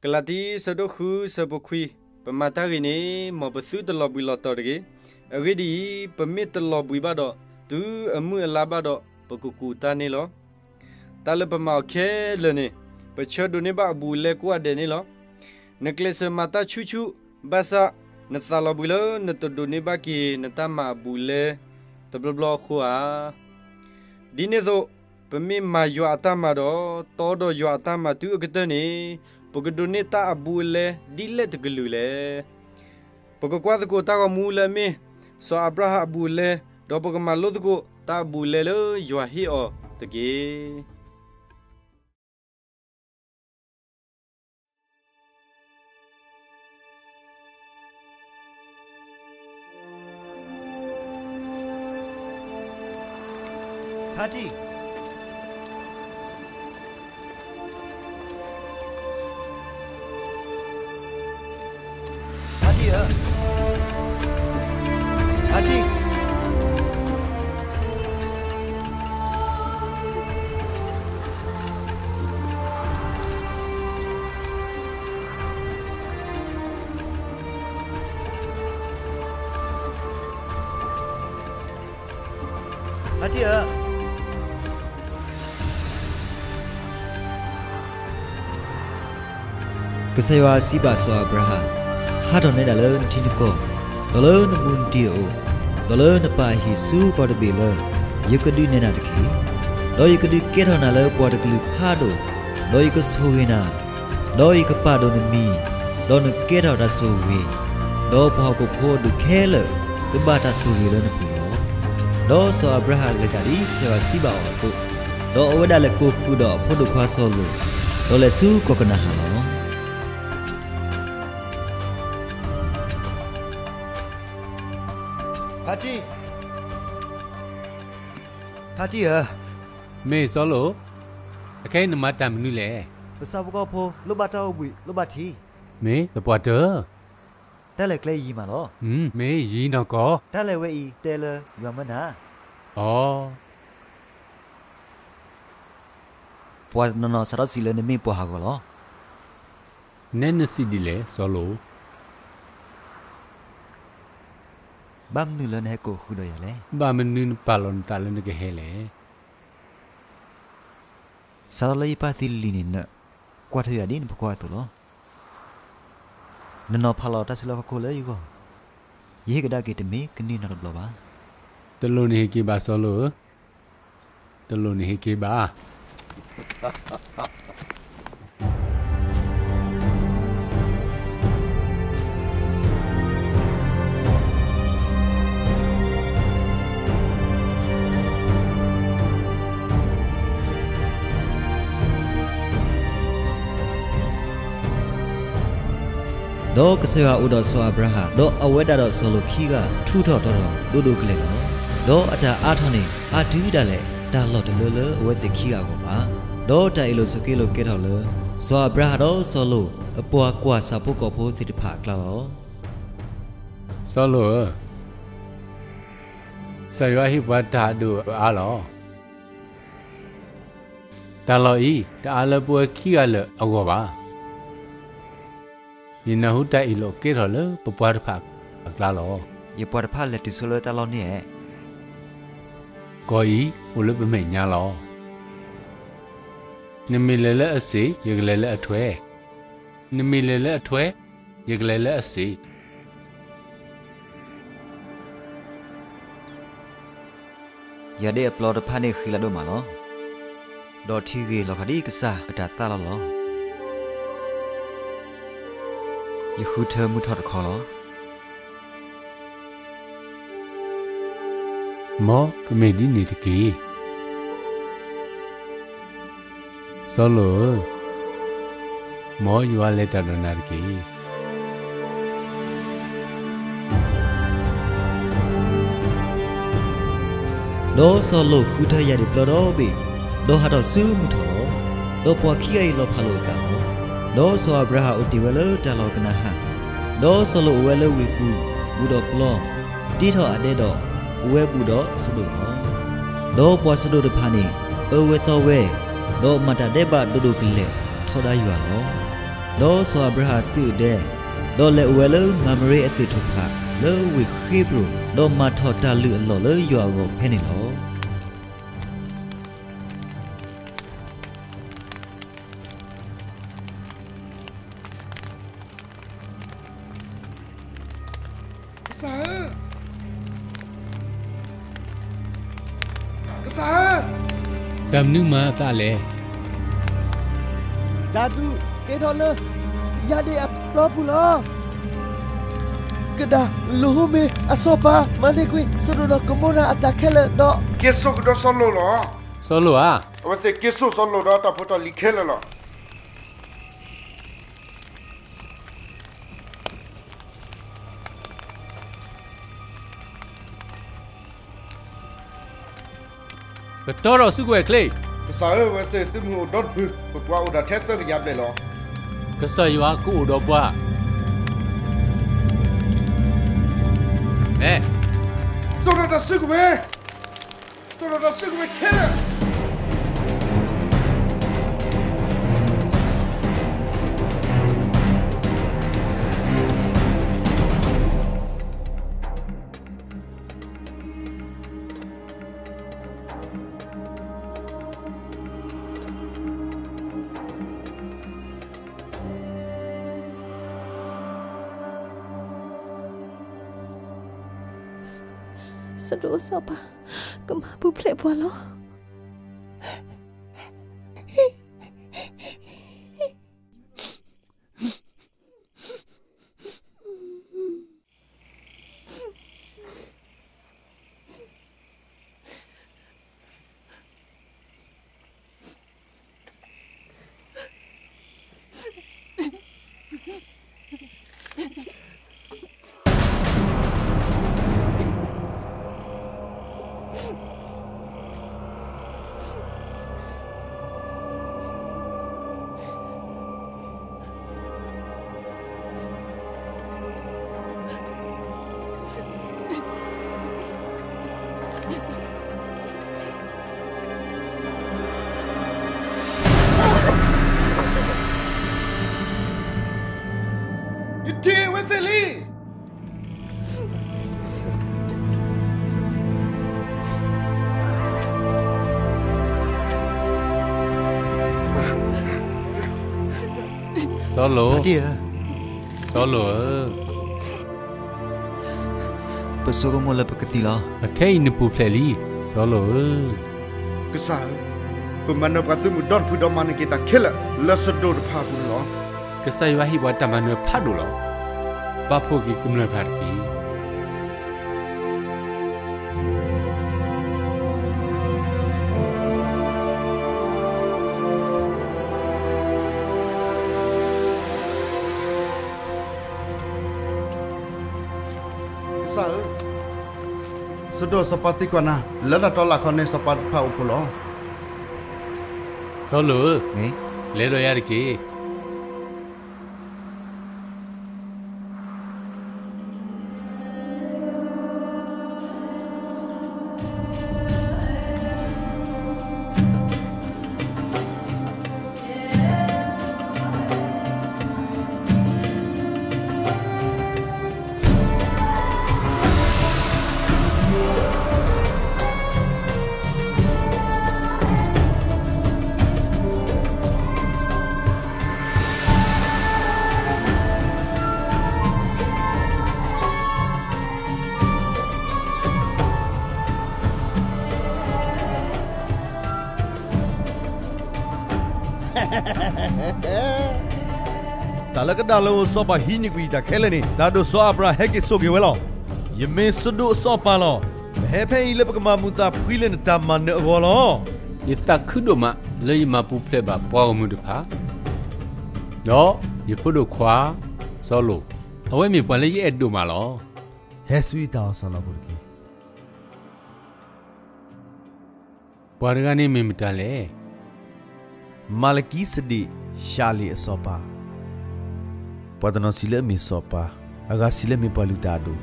ကလၤတံ ဆၢဒိၣ်ဃု ဆၢဖိခွံ, ပမၤတၢ်ဂ့ၤန့ၣ် မ်ပသုတလီၤဘှံးလီၤတီၤတဂ့ၤ. အဂ့ၢ်ဒ်အံၤ, ပမ့ၢ်တလီၤဘှံးဘၣ်ဒီး, တုၤအမုၢ်အလါဘၣ်ဒီး, ပကကူးတၢ်န့ၣ်လီၤ. တၢ်လၢပမၤအီၤခဲလၢာ်န့ၣ်, ပဆၢဒိးန့ၢ်ဘၣ်အဘူးအလဲကိးဂၤဒဲးန့ၣ်လီၤ. နကျဲးစၢးမၤတၢ်ဆူၣ်ဆူၣ်, ဘၣ်ဆၣ်, နသးလီၤဘှံးလၢနတဒိးန့ၢ်ဘၣ်က့ၤနတၢ်မၤအဘူးအလဲ တဘျီဘျီအဃိဧါ. ဒ်န့ၣ်အသိး, ပမ့ၢ်မၤယွၤအတၢ်မၤဒီး တီဒီးယွၤအတၢ်မၤတုၤအကတၢၢ်န့ၣ်, ပကဒိးန့ၢ်တၢ်အဘူးအလဲဒ်လဲၣ်တကလုာ်လဲၣ်. ပကကွၢ်သကိးတၢ်ဂီၤမူလၢအမ့ၢ် စီၤအၤဘြၤဟၣ်အဘူးအလဲ, ဒီးပကမၤလိသကိးတၢ်အဘူးအလဲလၢယွၤဟ့ၣ်အီၤတက့ၢ်. ဖါတံၢ်, ဖါတံၢ်ဧၢ, ဖါတံၢ်. ဖါတံၢ်ဧၢ. ကစၢ်ယွၤစံးဘၣ်စီၤအၤဘြၤဟၣ်, ဟးထီၣ်နဲဒၣ်လၢနထံနကီၢ်, ဒီးလၢနမူနတံၤအအိၣ်, ဒီးလၢနပၢ်အဟံၣ်ဆူကီၢ်တဘ့ၣ်လၢ ယကဒုးနဲၣ်နၤတက့ၢ်. ဒီးယကဒုးကဲထီၣ်နၤလၢပှၤတကလုာ်ဖးဒိၣ်, ဒီးယကဆိၣ်ဂ့ၤနၤ, ဒီးယကပာ်ဒိၣ်နမံၤ, ဒီးနကဲထီၣ်တၢ်ဆိၣ်ဂ့ၤ, ဒီးပှၤဟီၣ်ခိၣ်ဖိအဒူၣ်ခဲလၢာ် ကဘၣ်တၢ်ဆိၣ်ဂ့ၤလၢနပူၤလီၤ. ဒီးစီၤအၤဘြၤဟၣ်လဲၤတၢ်ဒ်ကစၢ်ယွၤစံးဘၣ်အီၤအသိး, ဒီးအဝဲဒၣ်လဲၤကိးဃုာ်ဒီးအဖိဒိၣ်ခွါစီၤလိာ်, ဒီးလဲၤဆူကီၢ်ကနၤဧၣ်လီၤ. ဖါတံၢ်, ဖါတံၢ်ဧၢ, မ့ၢ်စီၤလိာ်, အခဲအံၤနမၤတၢ်မနုၤလဲၣ်. ပဆၣ်ဖိကီၢ်ဖိ လိၣ်ဘၣ်တၢ်အိၣ်ဘှံး လိၣ်ဘၣ်ထံ. မ့ၢ်သပှၢ်တၢၢ်, တၢ်လဲၤကျဲယံၤမးလီၤ. မ့ၢ်ယံၤနီၢ်ကီၢ်, တၢ်လဲၤဝဲအံၤတဲလၢယွၤမၢနၤ. အိ, ပှၤတနီၤနီၤစးထီၣ်စံးလၢနမ့ၢ်ပှၤဟးဂီၤလီၤ. နဲနစံးဒ်လဲၣ်စီၤလိာ်. ဘၣ်မနုၤလၢနဟဲကိးဃုာ်ဒီးယၤလဲၣ်. ဘၣ်မနုၤနပာ်လီၤနသးလၢနကဟဲလဲၣ်. စးထီၣ်လၢယပၢ်သံလံၤန့ၣ် နကွၢ်ထွဲယၤဒ်နဖိခွါအသိးလီၤ. နနီၤဖးလီၤတၢ်စုလီၢ်ခီၣ်ခိၣ်လၢယဂီၢ်, ယဟ့ၣ်ကဒါက့ၤတမ့ၢ်ကနံၣ်နီတဘျီဘၣ်. တလိၣ်နဟ့ၣ်က့ၤဘၣ်စီၤလိာ်ဧၢ, တလိၣ်နဟ့ၣ်က့ၤဘၣ်. ဒီးကစၢ်ယွၤအိၣ်ဒီးစီၤအၤဘြၤဟၣ်, ဒီးအဝဲဒၣ်ဒီးစီၤလိာ်ခံဂၤထူးထီၣ်တီၤထီၣ်ဒိၣ်ဒိၣ်ကလဲာ်လီၤ. ဒီးအတၢ်အါထီၣ်န့ၣ် အါတုၤဒၣ်လဲာ်တၢ်လီၢ်တလၢလၢအဝဲသ့ၣ်ခံဂၤအဂီၢ်ဘၣ်. ဒီးတၢ်အ့ၣ်လိာ်ဆိးက့လိာ်ကဲထီၣ်လၢ စီၤအၤဘြၤဟၣ်ဒီးစီၤလိာ်အပှၤကွၢ်ဆၣ်ဖိကီၢ်ဖိသ့ၣ်တဖၣ်အကျါလီၤ. စီၤလိာ်ဧၢ, ကစၢ်ယွၤဟ့ၣ်ပှၤတၢ်အဒိၣ်အအါလီၤ. တၢ်လီၢ်အံၤ တအါလၢပဝဲခံဂၤလၢာ်အဂီၢ်ဘၣ်. ယနၢ်ဟူတၢ်အ့ၣ်လိာ်ကဲထီၣ်လၢပပှၤတဖၣ်အကျါလီၤ. ယပှၤတဖၣ်လဲၤတုၤဆိလၢတၢ်လီၢ်န့ၣ်ဧါ. ကီၢ်အံၤအိၣ်လၢပမဲာ်ညါလီၤ. နမ့ၢ်လဲၤလၢအစ့ၣ်, ယကလဲၤလၢအထွဲ, နမ့ၢ်လဲၤလၢအထွဲ, ယကလဲၤလၢအစ့ၣ်. ယၤဒ့အပျီတဖၣ်န့ၣ်ဃံးလၤဒိၣ်မးလီၤ. ဒီးထံဂ့ၤလီၤဖးဒ်ကစၢ်အတၢ်သၣ်လီၤလီၤ. ယဃုထၢမုၢ်ထီၣ်တခီလီၤ. မ်ကမ့ၢ်ဒ်န့ၣ်တက့ၢ်. စီၤလိာ်ဧၢ, မ်ယွၤလဲၤတၢ်ဒီးနၤတက့ၢ်. ဒီးစီၤလိာ်ဃုထၢယၤဒ့းပျီဒီဘ့ၣ်, ဒီးဟးထီၣ်ဆူမုၢ်ထီၣ်လီၤ. ဒီးပှၤခံဂၤအံၤလီၤဖးလိာ်အသးလီၤ. ဒီးစီၤအၤဘြၤဟၣ်အိၣ်တ့ၢ်ဝဲလၢတၢ်လီၢ်ကနၤဧၣ်, ဒီးစီၤလိာ်အိၣ်ဝဲလၢဝ့ၢ်ပူၤ, ဘူးဒီးပျီ, တ့ထီၣ်အဒဲဒီး, အိၣ်ဝဲဘူးဒီးစဒိၣ်လီၤ. ဒီးပှၤစဒိၣ်တဖၣ်န့ၣ် အၢဝဲသီဝဲ, ဒီးမၤတၢ်ဒဲးဘးဒိၣ်ဒိၣ်ကလဲာ်ထီဒါယွၤလီၤ. ဒီးစီၤအၤဘြၤဟၣ်သုးအဒဲ, ဒီးလဲၤအိၣ်ဝဲလၢမၤမရ့အသုးထီၣ်ဖး လၢဝ့ၢ်ဃ့ဘြိၣ်, ဒီးမၤထီၣ်တၢ်လုၢ်အလီၢ်လၢယွၤအဂီၢ်ဖဲန့ၣ်လီၤ. ကစၢ်ဧၢ, ကစၢ်ဧၢ, တၢ်မနုၤမၤအသးလဲၣ်. တၢ်ဒုးကဲထီၣ်လၢယၤဒ့ၣ်အပျီပူၤလီၤ. ကဒၣ်လိၣ်ဟိမ့ၤအစီၤပၤ မၤန့ၢ်ကွံာ် စဒိၣ်ဒီးကမိရၤအတၢ်ခဲလၢာ်ဒီး က့ၤစိာ်ကဒီးစီၤလိာ်လီၤ. စီၤလိာ်ဧါ, အဝဲသ့ၣ်က့ၤစိာ်စီၤလိာ်ဒီးတၢ်ဖိတၢ်လံၤခဲလၢာ်လီၤ. ကတီဒီးစုကဝဲၤချ့. ကစၢ်ဧၢ, အဝဲသ့ၣ်သုးမုၢ်အိၣ်ဒီတဖု, ပပှၤအိၣ်ဒၣ်ထဲသၢကယၤဘျဲၣ်လီၤ. ကစၢ်ယွၤကအိၣ်ဒီးပှၤ. မ့ၢ်, သိၣ်ဒီးတၢ်စုကဝဲၤ, သိၣ်ဒီးတၢ်စုကဝဲၤခဲလၢာ်. စဒိၣ်စီၤပၤ ကမၤပူၤဖျဲးပှၤလီၤ. ယထံၣ်ဝဲသ့ၣ်လံ. စီၤလိာ်, စီၤလိာ်ဧၢ, ပဆိကမိၣ်လၢပကသံလီၤ. အခဲအံၤနပူၤဖျဲးလံ, စီၤလိာ်ဧၢ. ကစၢ်ဧၢ, ပမၤနၢၤပှၤသုးမုၢ်ဒီတဖုဒီးမၤန့ၢ်က့ၤတၢ်ခဲလၢာ်လၢစဒိၣ်တဖၣ်အပူၤန့ၣ်လီၤ. ကစၢ်ယွၤဟ့ၣ်ပှၤတၢ်မၤနၢၤဖးဒိၣ်လီၤ. ပာ်ဖှိၣ်က့ၤကမျၢၢ်တဖၣ်တက့ၢ်. ကစၢ်ဧၢ, စဒိၣ်စီၤပၤသံကွၢ်နၤ, လၢတၢ်တီလၢ်ခီန့ၣ် စီၤပၤတဖၣ်အိၣ်ဖှိၣ်လီၤ. စီၤလိာ်ဧၢ, လဲၤဒီးယၤတက့ၢ်. တၢ်လၢကဒၣ်လၢအိၣ်စီၤပၤဟံးန့ၢ်ကွံာ်တၢ်ခဲလၢာ်န့ၣ် တၢ်ဒိၣ်စီၤအၤဘြၤဟၣ်ဟဲက့ၤစိာ်က့ၤဝဲလီၤ. ယမ့ၢ်စဒိၣ်အစီၤပၤလီၤ. ပဟဲဖဲအံၤလၢပကမၤမူးသးဖှံလၢနတၢ်မၤနၢၤအဂီၢ်လီၤ. ယသးခုဒိၣ်မးလၢယမၤပူၤဖျဲးဘၣ်ပှၤဂီၢ်မုၢ်တဖၣ်, ဒီးယဖိဒိၣ်ခွါ စီၤလိာ်, အဝဲမ့ၢ်ပှၤလၢယအဲၣ်ဒိၣ်မးလီၤ. ဟဲဆူယတၢ်အီၣ်စီၣ်လီၤပူၤတက့ၢ်. ပှၤတဂၤန့ၣ်မ့ၢ်မတၤလဲၣ်. မၤလကံစဒ့း ၡၤလ့ၣ်အစီၤပၤ, ပှၤတနီၤစံးလၢအမ့ၢ်စီၤပၤ, အဂၤစံးလၢအမ့ၢ်ပှၤလုၢ်တၢ်အဒိၣ်,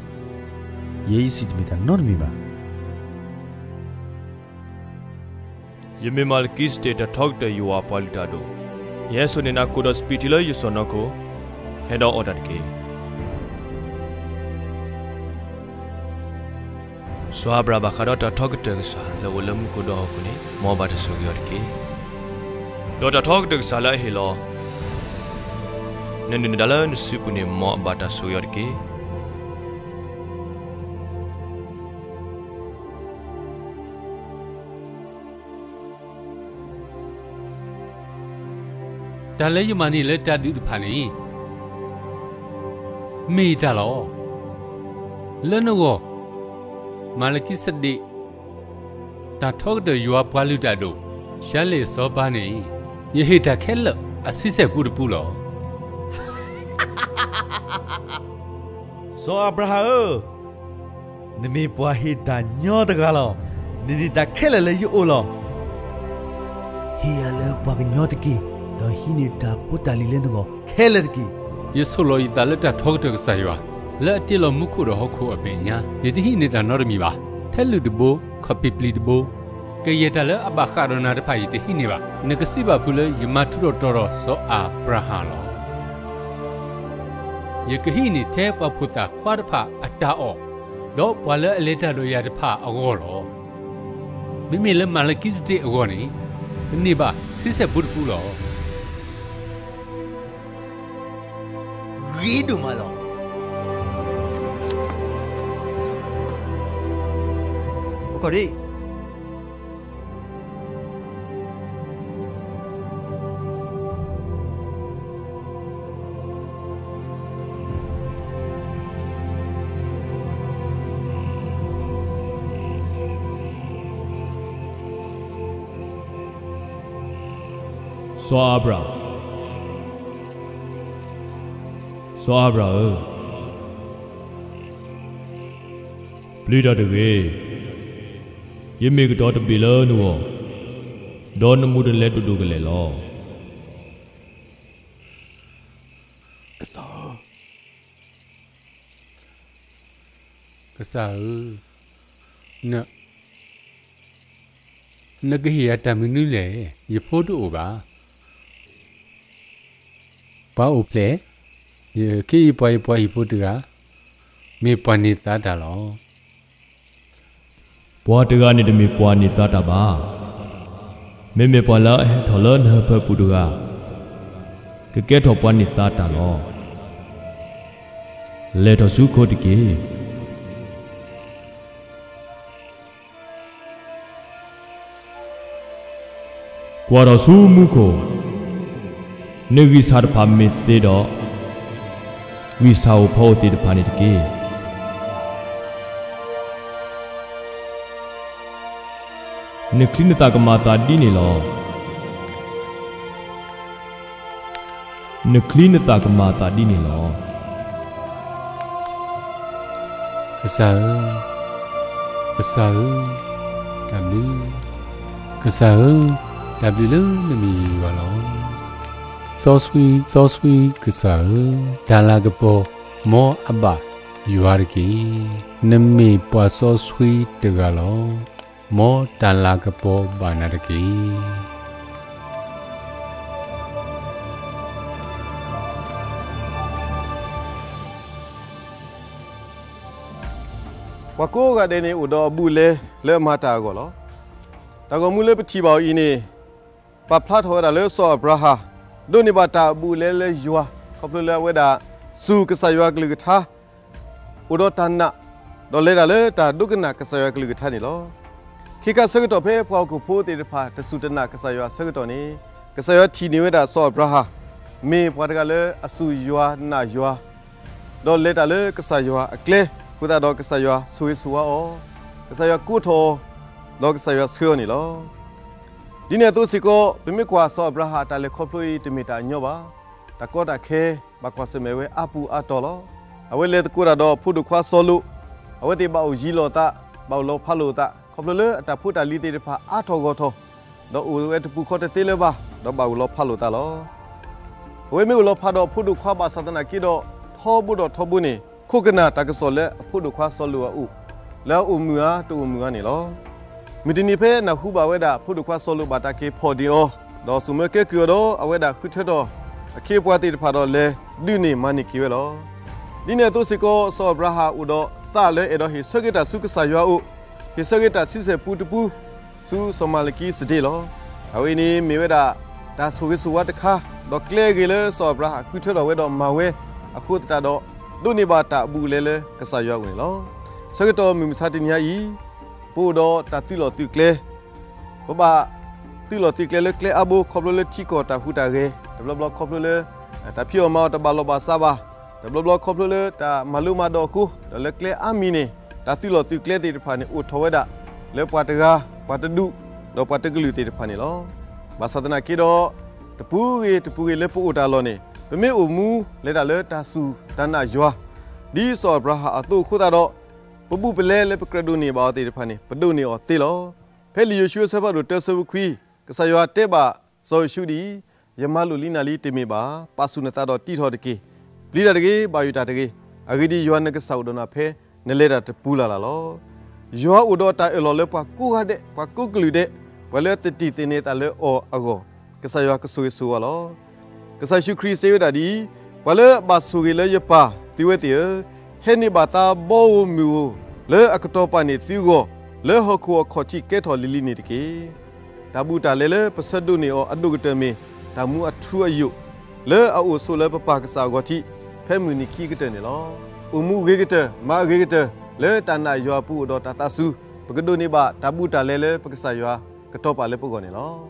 ယဲယစံးတမ့ၢ်တၢ်နီတမံၤဘၣ်. ယမ့ၢ်မၤလကံစဒ့း တၢ်ထီကတၢၢ်ယွၤအပှၤလုၢ်တၢ်အဒိၣ်, ယဟဲစိာ်န့ၢ်နၤကိၣ်ဒီးစပံးထံလၢယစီၢ်နီၤခိၣ်, ဟဲဒီးအီၣ်တၢ်တက့ၢ်. စီၤအၤဘြၤဟၣ်ဘၣ်ဃးဒီးတၢ်ထီကတၢၢ်ကစၢ်လၢအအိၣ်လၢမူခိၣ်ဒီးဟီၣ်ခိၣ်န့ၣ် မ်အဘၣ်တၢ်ဆိၣ်ဂ့ၤအီၤတက့ၢ်. ဒီးတၢ်ထီကတၢၢ်ကစၢ်လၢအဟ့ၣ်လီၤ နဒုၣ်နဒါလၢနစုပူၤန့ၣ် မ်အဘၣ်တၢ်ဆိၣ်ဂ့ၤအီၤတက့ၢ်. တၢ်လၢယမၤန့ၢ်လၢတၢ်ဒုးတဖၣ်န့ၣ် မ့ၢ်ယတၢ်လီၤ. လၢနဂီၢ် မၤလကံစဒ့း တၢ်ထီကတၢၢ်ယွၤပှၤလုၢ်တၢ်ဒိၣ် ၡၤလ့ၣ်စီၤပၤန့ၣ် ယဟ့ၣ်တၢ်ခဲလၢာ်အဆံဆဲၣ်ပူတပူလီၤ. စီၤအၤဘြၤဟၣ်ဧၢ, နမ့ၢ်ပှၤဟ့ၣ်တၢ်ညီတဂၤလီၤ. နန့ၢ်တၢ်ခဲလၢာ်လၢယအိၣ်လီၤ. ဟ့ၣ်ယၤလၢပှၤကညီတက့ၢ်, ဒီးဟံးန့ၢ်တၢ်ဖိတၢ်လံၤလၢနဂီၢ်ခဲလၢာ်တက့ၢ်. ယဆိၣ်လီၤယသးလၢတၢ်ထီကတၢၢ်ကစၢ်ယွၤ လၢအတ့လီၤမူခိၣ်ဒီးဟီၣ်ခိၣ်အမဲာ်ညါ, ယတဟံးန့ၢ်တၢ်နီတမံၤဘၣ်. ထဲလုၢ်တဘိ, ခီၣ်ပံၤပျံၤတဘိ, ကယဲၢ်တၢ်လၢအဘၣ်ဃးဒီးနၤတဖၣ်ယတဟံးန့ၢ်ဘၣ်. နကစံးဘၣ်ဖုးလၢယမၤထူးထီၣ်တီၤထီၣ်စီၤအၤဘြၤဟၣ်လီၤ. ယကဟံးန့ၢ်ထဲပှၤဖိသၣ်ခွါတဖၣ်အတၢ်အီၣ်, ဒီးပှၤလၢအလဲၤတၢ်ဒီးယၤတဖၣ်အဂီၢ်လီၤ. မ့မ့ၢ်လၢမၤလကံစဒ့းအဂီၢ်န့ၣ်, ကန့ၢ်ဘၣ်ဆံဆဲၣ်ပူတပူလီၤ. ဂ့ၤဒိၣ်မးလီၤ. အခီၣ်ဒ့ စီၤအၤဘြၤ, စီၤအၤဘြၤဧၢ, ပျံၤတၢ်တဂ့ၤ. ယမ့ၢ်ကတီၤတဘ့ၣ်လၢနဂီၢ်, ဒီးနမူတလဲဒိၣ်ဒိၣ်ကလဲာ်လီၤ. ကစၢ်ဧၢ, ကစၢ်ဧၢ, န, နကဟ့ၣ်ယၤတၢ်မနုၤလဲၣ်. ယဖိတအိၣ်ဘၣ်. ပှၤအိၣ်ဖျဲၣ်, ယခ့ယပှၤယပှၤဟံၣ်ဖိတဂၤ, မ့ၢ်ပှၤန့ၢ်သါတၢ်လီၤ. ပှၤတဂၤန့ၣ်တမ့ၢ်ပှၤန့ၢ်သါတၢ်ဘၣ်. မ့မ့ၢ်ပှၤလၢအဟဲထီၣ်လၢနဟၢဖၢပူၤတဂၤ, ကကဲထီၣ်ပှၤန့ၢ်သါတၢ်လီၤ. လဲၤထီၣ်ဆူခိၣ်တက့ၢ်. ကွၢ်ထီၣ်ဆူမူခိၣ်, နဂံၢ်စၢ်တဖၣ်မ့ၢ်သ့ဒီး, ဂံၢ်စၢ်အိၣ်ဖီအိၣ်သ့ၣ်တဖၣ်န့ၣ်တက့ၢ်. နချံနသၣ်ကမၤသးဒ်န့ၣ်လီၤ. နချံနသၣ်ကမၤသးဒ်န့ၣ်လီၤ. ကစၢ်ဧၢ, ကစၢ်ဧၢ, တၢ်ဘျုး, ကစၢ်ဧၢ, တၢ်ဘျုးလၢနမ့ၢ်ယွၤလီၤ. စီဆှံ, စီဆှံကစၢ်ဧၢ, တၢ်လၤကပီၤ, မ်အဘၣ်ယွၤတက့ၢ်. နမ့ၢ်ပှၤစီဆှံတဂၤလီၤ. မ်တၢ်လၤကပီၤဘၣ်နၤတက့ၢ်. ပှၤကိးဂၤဒဲးန့ၣ် အိၣ်ဒီးအဘူးအလဲလၢအမၤတၢ်အဂီၢ်လီၤ. တၢ်ဂီၤမူလၢပထံၣ်ဘၣ်အီၤအံၤန့ၣ်, ပာ်ဖျါထီၣ်ဝဲဒၣ်လၢစီၤအၤဘြၤဟၣ် ဒိးန့ၢ်ဘၣ်တၢ်အဘူးအလဲလၢယွၤ ခီဖျိလၢအဝဲဒၣ် စူၢ်ကစၢ်ယွၤကလုၢ်ကထါ အိၣ်ဒီးတၢ်နာ်, ဒီးလဲၤတၢ်လၢတၢ်ဒိကနၣ်ကစၢ်ယွၤကလုၢ်ကထါန့ၣ်လီၤ. ခ့ခါဆၢကတီၢ်ဖဲပှၤဟီၣ်ခိၣ်ဖိသ့ၣ်တဖၣ် တစူၢ်တနာ်ကစၢ်ယွၤဆၢကတီၢ်န့ၣ်, ကစၢ်ယွၤထံၣ်န့ၢ်ဝဲဒၣ်စီၤအၤဘြၤဟၣ် မ့ၢ်ပှၤတဂၤလၢအစူၢ်ယွၤနာ်ယွၤ, ဒီးလဲၤတၢ်လၢကစၢ်ယွၤအကျဲ, အဃိသတးဒီးကစၢ်ယွၤဆိၣ်ဂ့ၤဆိၣ်ဝါအီၤ, ကစၢ်ယွၤကိးထီၣ်အီၤ, ဒီးကစၢ်ယွၤဆှၢအီၤန့ၣ်လီၤ. ဒ်န့ၣ်အသိးစ့ၢ်ကီး ပမ့ၢ်ကွၢ်စီၤအၤဘြၤဟၣ်အတၢ်လဲၤခီဖျိအံၤ တမ့ၢ်တၢ်အညီဘၣ်. တၢ်ကီတၢ်ခဲ ဘၣ်ကွၢ်ဆၢၣ်မဲာ်ဝဲအါပူၤအါတီၤလီၤ. အဝဲလဲၤသကိးတၢ်ဒီးဖိဒိၣ်ခွါစီၤလိာ်, အဝဲသ့ၣ်ဘၣ်အိၣ်ယံၤလိာ်သး, ဘၣ်အိၣ်လီၤဖးလိာ်အသး ခီဖျိလၢအတၢ်ဖိတၢ်လံၤသ့ၣ်တဖၣ်အါထီၣ်ဂီၢ်ထီၣ်, ဒီးအိၣ်ဝဲတပူၤဃီတသ့လၢၤဘၣ်, ဒီးဘၣ်အိၣ်လီၤဖးလိာ်သးလီၤ. အဝဲမ့ၢ်အိၣ်လီၤဖးဒီးဖိဒိၣ်ခွါဘၣ်ဆၣ်သနာ်က့ဒီး, ထီဘိဒီးထီဘိန့ၣ် ခိၣ်ကနၣ်တၢ်ကစီၣ်လၢအဖိဒိၣ်ခွါစီၤလိာ်အအိၣ်, လၢအအိၣ်မုာ်ဧါတအိၣ်မုာ်ဧါန့ၣ်လီၤ. မုၢ်တနံၤဖဲနၢ်ဟူဘၣ်ဝဲဒၣ် ဖိဒိၣ်ခွါစီၤလိာ်ဘၣ်တၢ်က့ၤဖီၣ်ဒ့အီၤ, ဒီးစိာ်မၢကဲကုၢ်အီၤဒီး အဝဲဒၣ်ဃုထၢထီၣ်အခ့အပှၤသ့ၣ်တဖၣ်ဒီးလဲၤဒုးန့ၢ်မၤန့ၢ်က့ၤဝဲလီၤ. ဒ်န့ၣ်အသိးစ့ၢ်ကီး စီၤအၤဘြၤဟၣ်အိၣ်ဒီးသးလၢအဲၣ်ဒိးဟ့ၣ်ဆၢက့ၤတၢ်ဆူကစၢ်ယွၤအအိၣ်, ဟ့ၣ်ဆၢက့ၤတၢ်ဆံဆဲၣ်ပူတပူ ဆူစီၤမၤလကံစဒ့လီၤ. အဝဲအံၤန့ၣ်မ့ၢ်ဝဲဒၣ် တၢ်ဆိၣ်ဂ့ၤဆိၣ်ဝါတခါ, ဒီးကျဲအဂ့ၤလၢစီၤအၤဘြၤဟၣ်ဃုထၢထီၣ်ဝဲဒီးမၤဝဲအဃိသတးဒီး ဒိးန့ၢ်ဘၣ်တၢ်အဘူးအလဲလၢကစၢ်ယွၤအအိၣ်န့ၣ်လီၤ. ဆၢကတီၢ်မုၢ်မဆါတနံၤအံၤ ပအိၣ်ဒီးတၢ်သုးလီၢ်သုးကျဲ ပဘၣ်သုးလီၢ်သုးကျဲလၢကျဲအါဘိ ခီဖျိလၢထံကီၢ်တၢ်ဟူးတၢ်ဂဲၤ, တဘျီဘျီခီဖျိလၢ တၢ်ဖံးအီၣ်မၤအီၣ်တဘၣ်လီၢ်ဘၣ်စးဘၣ်, တဘျီဘျီခီဖျိလၢတၢ်မၤလိမၤဒိးအဃိ, ဒီးလၢကျဲအါမံၤန့ၣ် တၢ်သုးလီၢ်သုးကျဲသ့ၣ်တဖၣ်န့ၣ် အိၣ်ထီၣ်ဝဲဒၣ် လၢပှၤတဂၤ, ပှၤတဒူၣ်, ဒီးပှၤတကလုာ်သ့ၣ်တဖၣ်န့ၣ်လီၤ. ဘၣ်ဆၣ်သနာ်က့ဒီး တပူၤဂ့ၤတပူၤဂ့ၤလၢပအိၣ်တၢ်လီၢ်န့ၣ် ပမ့ၢ်အိၣ်မူလဲၤတၢ်လၢတၢ်စူၢ်တၢ်နာ်ယွၤ ဒ်စီၤအၤဘြၤဟၣ်အသိးအဃိသတးဒီး ပဘူးပလဲလၢပကြၢးဒိးန့ၢ်ဘၣ်အီၤသ့ၣ်တဖၣ်န့ၣ် ပဒိးန့ၢ်အီၤသ့လီၤ. ဖဲလံာ်ယိၤၡူအဆၢဖးဒိၣ်တၢဆၢဖိခွံ, ကစၢ်ယွၤတဲဘၣ်စီၤယိၤၡူဒ်အံၤ, ယမၤလိာ်လံနၤလံတမ့ၢ်ဘၣ်, ပာ်ဆူၣ်နသးဒီးတံးထီၣ်တက့ၢ်. ပျံၤတၢ်တဂ့ၤ, ဘၣ်ယိၣ်တၢ်တဂ့ၤ, အဂ့ၢ်ဒ်အံၤ, ယွၤနကစၢ်အိၣ်ဒီးနၤဖဲနလဲၤတၢ်တပူၤလၢ်လၢ်လီၤ. ယွၤအိၣ်ဒီးတၢ်အၢၣ်လီၤလၢပှၤကိးဂၤဒဲး, ပှၤကိးကလုာ်ဒဲး, ပှၤလၢသတံၢ်သန့ၤသးလၢအီၤအဂီၢ်, ကစၢ်ယွၤကဆိၣ်ဂ့ၤဆိၣ်ဝါလီၤ. ကစၢ်ယ့ၣ်ၡူးခရံာ်စံးဝဲဒၣ်ဒ်အံၤ, ပှၤလၢအဘၣ်ဆိၣ်ဂ့ၤလၢယပၢ်သုဝဲသ့ၣ်ဧၢ, ဟဲန့ၢ်ဘၣ်သါဘီဧိၤမုၢ်ဧိၤ လၢအကတီၤပာ်န့ၢ်သုဂီၢ် လၢဟီၣ်ခိၣ်အခီၣ်ထံးကဲထီၣ်လံၤလံၤန့ၣ်တက့ၢ်. တၢ်ဘူးတၢ်လဲလၢပဆၢဒိးန့ၢ်အီၤအဒိၣ်ကတၢၢ်မ့ၢ် တၢ်မူအထူအယိာ် လၢအအိၣ်ဆိးလၢပပၢ်ကစၢ်အဂီၢ်ထံး ဖဲမုၢ်နံၤခံကတၢၢ်န့ၣ်လီၤ. အိၣ်မူဂ့ၤကတၢၢ် မၤအဂ့ၤကတၢၢ် လၢတၢ်နာ်ယွၤအပူၤအိၣ်ဒီးတၢ်သးစူၤ, ပကဒိးန့ၢ်ဘၣ်တၢ်ဘူးတၢ်လဲလၢပကစၢ်ယွၤကတီၤပာ်လၢပဂီၢ်န့ၣ်လီၤ.